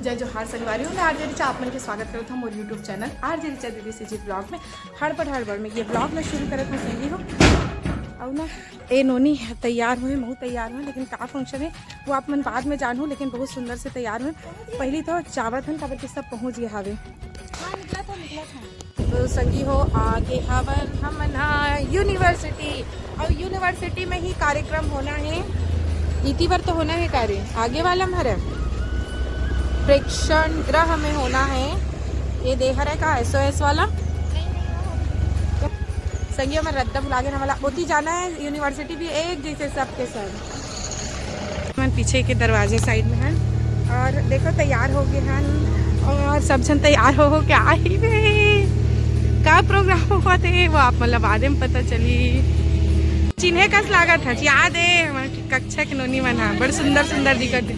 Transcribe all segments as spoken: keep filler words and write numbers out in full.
जय जोहार संगवारी हो, मैं आरजे रिचा, आप मन के स्वागत करत हूँ मोर YouTube चैनल आरजे रिचा दीदी सीजी ब्लॉग में। हड़बड़ हड़बड़ में ये ब्लॉग में शुरू करत हूँ संगी हो। अउ ना, ए नोनी तैयार हुए, महू तैयार हुए, लेकिन का फंक्शन है वो आप मन बाद में जानहू, लेकिन बहुत सुंदर से तैयार हुए। पहली तो जावत हन, काबर कि सब पहुँच गए हावे। हाँ, निकला था, निकला था। तो संगी हो, आगे हवन हमन हा यूनिवर्सिटी, और यूनिवर्सिटी में ही कार्यक्रम होना है। इति बर तो होना है कार्य, आगे वाला में हरे प्रेक्षण गृह में होना है। ये दे हरे का एसओएस वाला। संगी हो, मैं रद्दा भुला गए ना वाला, ओती जाना है। यूनिवर्सिटी भी एक जैसे सबके सब। मन पीछे के दरवाजे साइड में हन। और देखो, तैयार हो गए हन और सब झन तैयार हो हो के आई रे। का प्रोग्राम हुआ थे वो आप मतलब बादे में पता चली। चिन्हे कस लागत है, याद है हमारे कक्षा के नोनी मन हा, बड़ सुंदर सुंदर दिखत है।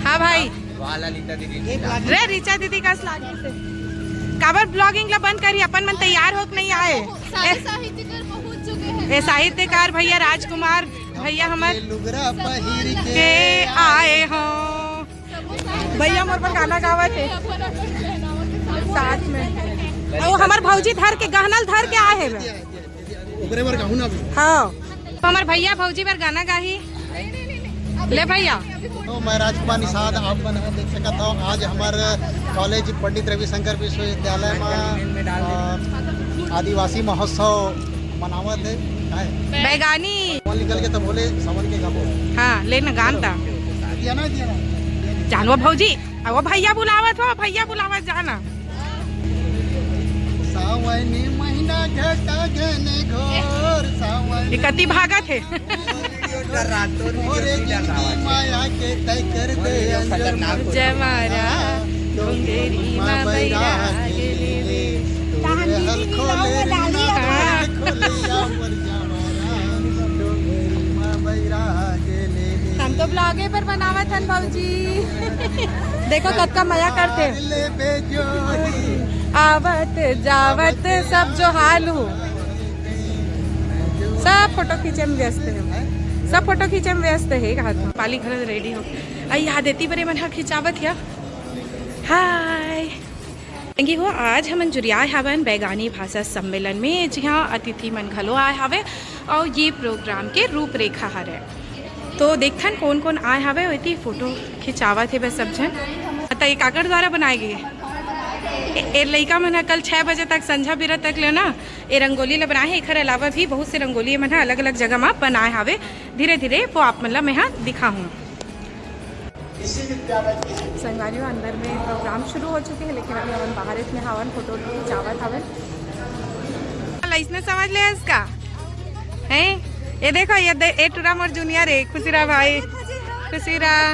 हाँ भाई। वाह ललिता दीदी। रे रिचा दीदी कस लागे से। काबर ब्लॉगिंग ला बंद करी, अपन मन तैयार होके नहीं आए। सारे साहित्यकार पहुंच चुके हैं। ए साहित्यकार भैया राजकुमार भैया हमर लुगरा पहिर के आए हो। भैया मोर पर गाना गावत हे साथ में। अउ हमर भौजी धर के, गहना ल धर के आए हे। ओकरे बर गाहू ना अभी। हाँ, तो हमर भैया भौजी बर गाना गाही। ले भैया। तो मैं राजकुमार निषाद, आप मन ह देख सकत हो, आज हमर कॉलेज पंडित रविशंकर विश्वविद्यालय में, अ, आदिवासी महोत्सव मनावत है। काय? बैगानी। कौन निकल के तब बोले, सावन के गाबो। हाँ, लेना गान ता। दिया ना, दिया ना। जानवा भौजी, अब वो भैया बुलावत हो, भैया बुलावत जाना। सावन महीना घटा घन घोर, सावन ये कति भागत है। मोरे जिंदगी माया के तय कर दे अंजोर। जमारा डोंगरी मा बैराग ले ले। तू रहल खोले रीना, खोले या मोर जमारा, डोंगरी मा बैराग ले ले। हम तो ब्लॉगे पर बनावत हन भौजी। देखो कतका मया करते। ले बेजोरी। आवत जावत सब जो हाल हो, सब फोटो खींचे में व्यस्त है, सब फोटो खींचे में व्यस्त है। कहा था पाली घर रेडी हो, आई याद एती बरे मन हा खिंचावत या। हाय संगी हो, आज हमन जुरियाए हावन बैगानी भाषा सम्मेलन में, जिहाँ अतिथि मन घलो आए हावे और ये प्रोग्राम के रूपरेखा हरे। तो देखथन कोन कोन आए हावे, ओती फोटो खिंचावत हे बस सब झन। त ये काकर द्वारा बनाए गे? ए, ए लइका मन ह कल छह बजे तक, संझा बेरा तक ले ना ए रंगोली ल बनाए हे। एखर अलावा भी बहुत से रंगोली मन ह अलग-अलग जगह म बनाए हावे। धीरे-धीरे वो आप मन ल मैं ह दिखाहूँ। संगवारी हो, अंदर में प्रोग्राम शुरू हो चुके हैं, लेकिन अभी हमन बाहर इतने हावन, फोटो वोटो खिंचावत हावन। इसने समझ ले इसका, हैं? ये देखो, ये दे, ये टूरा मोर जूनियर है। खुशी रहा भाई, खुशी रहा।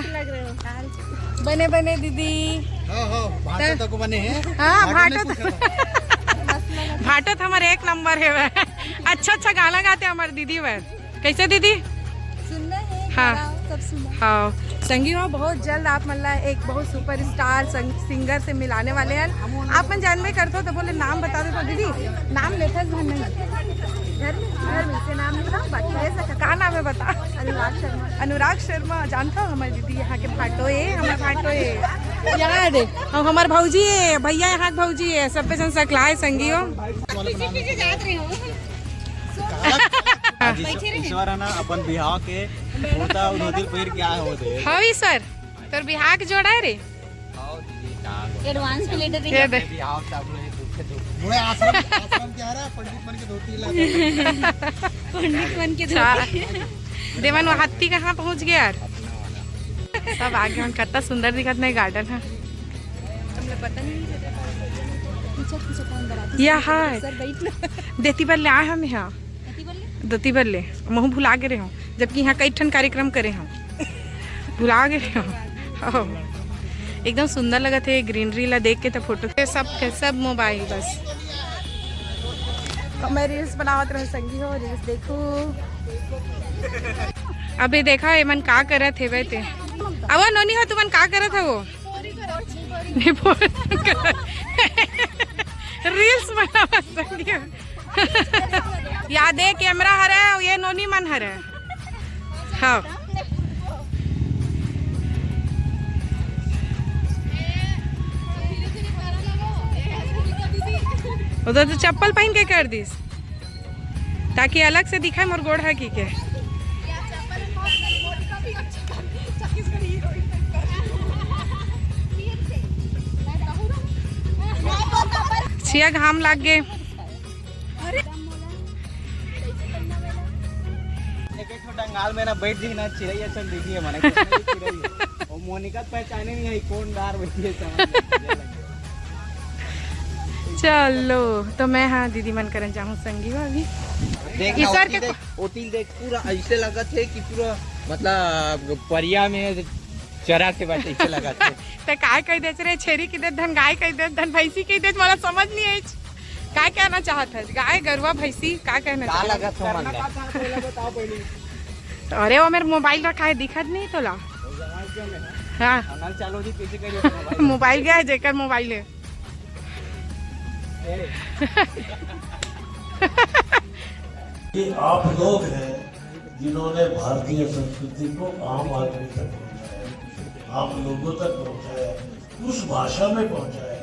बने बने दीदी। हाँ, हाँ, भाटो तक बने हैं। हाँ, भाटो भाटो ने तक। पूछा था। भाटो तो हमारे एक नंबर है वह। अच्छा अच्छा गाना गाते हैं हमारे दीदी वह। कैसे दीदी? सुनना है, हाँ। गाना सब सुनो। हाँ, संगी हो, बहुत जल्द आप मन ला एक बहुत सुपरस्टार संग-, सिंगर से मिलाने वाले हैं। आप मन जानबे करथो तो बोले नाम बता दो तो दीदी, नाम लेथस धन नहीं। घर में, घर में से नाम नहीं बताओ, बाकी ले सकते। का नाम है बता? अनुराग शर्मा। अनुराग शर्मा, जानता हो हमारी दीदी यहाँ के भाटो है, हमारे भाटो है। यार, हम हमारे भौजी है, भैया यहाँ के भौजी है, सब पे संग सकला है संगी हो। पीछे पीछे जात रहे हो। आज ईश्वर, ईश्वर है ना, अपन बिहाव के कुर्ता अउ धोती पहिर के आए होते। हाँ ईश्वर, तोर बिहाव के जोड़ा है रे। एडवांस में लेटर ये दे। बिहाव तब लोग दुख दुख। बूढ़े आश्रम, आश्रम के आ रहा, पंडित मन के धोती ला। पंडित मन के धोती। देवन, वो हाथी कहाँ पहुँच गया यार? सब आगे मन, कितना सुंदर दिखत नहीं गार्डन है। हम लोग पता नहीं पीछे पीछे कौन बराती या से हाय। सर बैठ लो। देती बर ले आए हम यहाँ। कति बोल ले? देती बर ले, महू भुला गे रहे हूँ, जबकि यहाँ कई ठन कार्यक्रम करे हूँ। भुला गे रहे हूँ। हो। एकदम सुंदर लगत है ग्रीनरी ला देख के, तो फोटो के सब के सब मोबाइल बस। तो मैं रील्स बनावत रहूँ संगी हो, रील्स देखू। अभी देखा एमन का करत हे ते। अब नोनी हो तुमन का करत हो? नहीं बोल। रील्स बनावत संगी हो। या दे कैमरा हरे, ये नोनी मन हरे। हाँ। उधर तो चप्पल पहन के कर दिस, ताकि अलग से दिखाए मोर गोड़ है की के। छिया घाम लाग गे। एक ठो डंगाल में ना बैठ जी ना, चिरैया चल देखिए मने चिरैया। और मोनिका तो पहचाने नहीं है कौन डार बैठी है, समझ नहीं। चलो, तो मैं, हाँ, दीदी मन करन जाहूँ संगी हो अभी। देख ना, ईश्वर ओती के देख, ओती देख, पूरा ऐसे लगत है कि पूरा मतलब परिया में चरा के बैठे ऐसे लगत है। ते काय कह देत रे, छेरी कह देत, धन गाय कह देत, धन भैंसी कह देत, मोला समझ नहीं आई। का कहना चाहत है? गाय, गरुआ, भैंसी, का कहना का चाहत है? लगत हो मन करना ला? का चाहत हो, बोला बताओ पहले। अरे, वो मेरे मोबाइल रखा है, दिखत नहीं तोला? वो जवान क्यों है? हाँ। नल चालू जी, कैसे करिए मोबाइल? मोबाइल गया है, जेकर मोबाइल है। ए। ये आप लोग हैं जिन्होंने भारतीय संस्कृति को आम आदमी तक पहुंचाया, आम लोगों तक पहुंचाया, उस भाषा में पहुंचाया,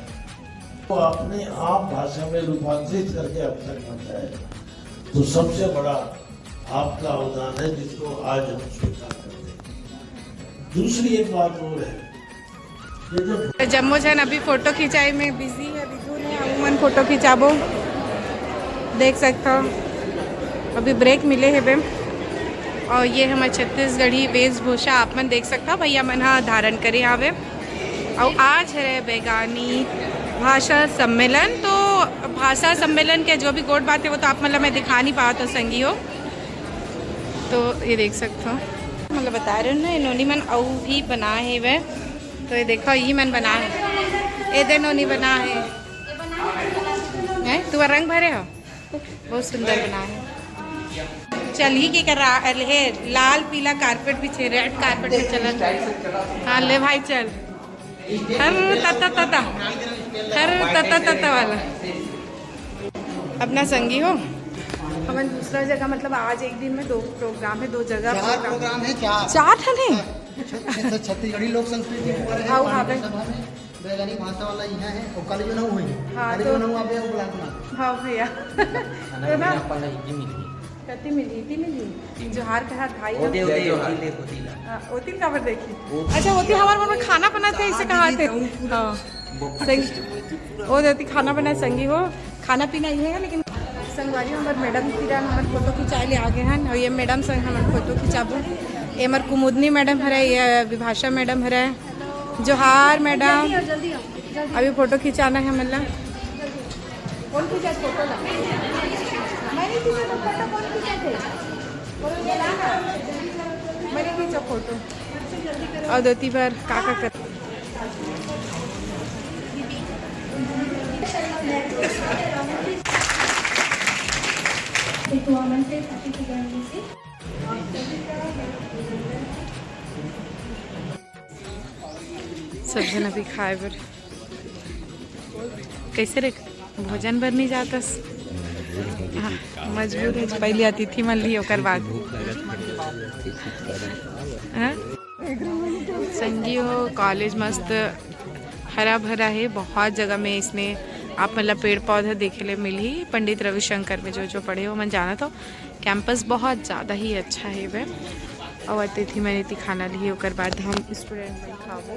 तो आपने आम भाषा में रूपांतरित करके अब तक पहुंचाया। तो सबसे बड़ा आपका अवदान है, जिसको आज हम स्वीकार करते हैं। दूसरी एक बात और है, ये जो तो जम्मो झन अभी फोटो खिंचाई में बिजी है, बिधुन है, हमन फोटो खिंचाबो, देख सकता हो। अभी ब्रेक मिले हेबे। और ये हमर छत्तीसगढ़ी वेशभूषा आप मन देख सकता हो, भैया मन हा धारण करे हावे। और आज है बैगानी भाषा सम्मेलन, तो भाषा सम्मेलन के जो भी गोठ बात है वो तो आप मन ला मैं दिखा नहीं पावत हो संगी हो। तो ये देख सकता हो, मतलब बता रहे हो ना, नोनी मन अउ भी बना है वह। तो ये देखो, ये मन बना है, ये दे नोनी बना है। हैं, तू रंग भरे हो, बहुत सुंदर बना है। चल ही के करा, अरे हे, लाल पीला कारपेट बिछे, रेड कारपेट पे चलत। हाँ, ले भाई चल। हर तता तता, हर तता तता वाला। अपना संगी हो, हमन दूसरा जगह, मतलब आज एक दिन में दो प्रोग्राम है, दो जगह चार प्रोग्राम। प्रोग्राम है, चार। चार ठन है? छ-, छ-, छत्तीसगढ़ी लोक संस्कृति के ऊपर है, आओ, हाँ, पांडव भाई। सभा में बैगानी भाषा वाला यहाँ है, और कल जो ना हुई है, हाँ, कल तो जो ना हुआ, आप यहाँ बुला के ना। हाँ भैया। खाना तो ना पीना अपन ला इतनी मिली। कति मिली, इतनी मिली। जोहार कहा भाई ओदे, हम। ओदे, जोहार। ओदे, ओदे ला। हाँ, ओतिन काबर देखी? ओतिन अच्छा, ओतिन हमारे मन में खाना बनाते हैं, इसे हाँ, कहा दीदी, थे? तो पूरा हाँ। संग-, वो देती खाना बनाए संगी हो, खाना पीना ये है, लेकिन संगवारी हमर मैडम तिरा हमर फोटो खिंचाए ले आगे हन, और ये मैडम संग हमर फोटो खिंचाबो। ये हमर कुमुदनी मैडम हरे, ये विभाषा मैडम हरे। जोहार मैडम, जल्दी आओ, जल्दी आओ। अभी फोटो खिंचाना है मतलब। कौन खींचा फोटो ला? मैंने खींचा तो फोटो, कौन खींचा थे? मैंने खींचा फोटो। और धोती पर का का कर सब झन अभी खाए बर। कैसे रे, भोजन बर नहीं जातस? हाँ, मजबूर है, पहले अतिथि मन ली, ओकर बाद। हाँ? संगी हो, कॉलेज मस्त हरा भरा है, बहुत जगह में इसने आप मतलब पेड़ पौधा देखे ले मिलही। पंडित रविशंकर में जो जो पढ़े हो मन जाना तो कैंपस बहुत ज़्यादा ही अच्छा है वह। और अतिथि मन एती खाना लिही, ओकर बाद हम स्टूडेंट मन खाबो।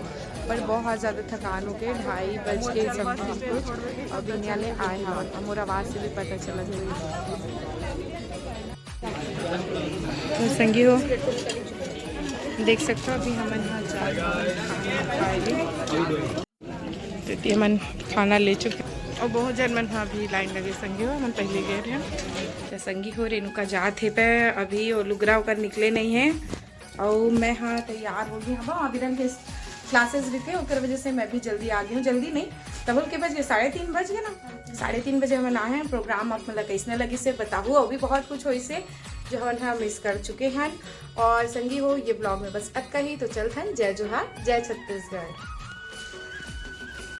पर बहुत ज़्यादा थकान हो गए, ढाई बज के समथिंग कुछ, अभी यहाँ ले आए हवन। अब मोर आवाज़ से भी पता चला था। तो संगी हो, देख सकते हो अभी हमन यहाँ जा रहे हैं खाना खाए बर। तो ये मन खाना ले चुके और बहुत जन मन ह अभी लाइन लगे संगी हो, हमन पहले गए रहे। तो संगी हो, रेणुका जात हे पे अभी, और लुगरा ओकर निकले नहीं है। और मैं हाँ तैयार हो गई हूँ, अभी रन के क्लासेस रहिथे, ओकर वजह से मैं भी जल्दी आ गई हूँ। जल्दी नहीं, तब के बज गए, साढ़े तीन बज गए ना, साढ़े तीन बजे हमन आए हैं। प्रोग्राम आप मतलब कैसने लगिस हे बताहू, अभी बहुत कुछ होइस हे जो हमन ह मिस कर चुके हैं। और संगी हो, ये ब्लॉग में बस अतका ही, तो चलत हन, जय जोहार, जय छत्तीसगढ़।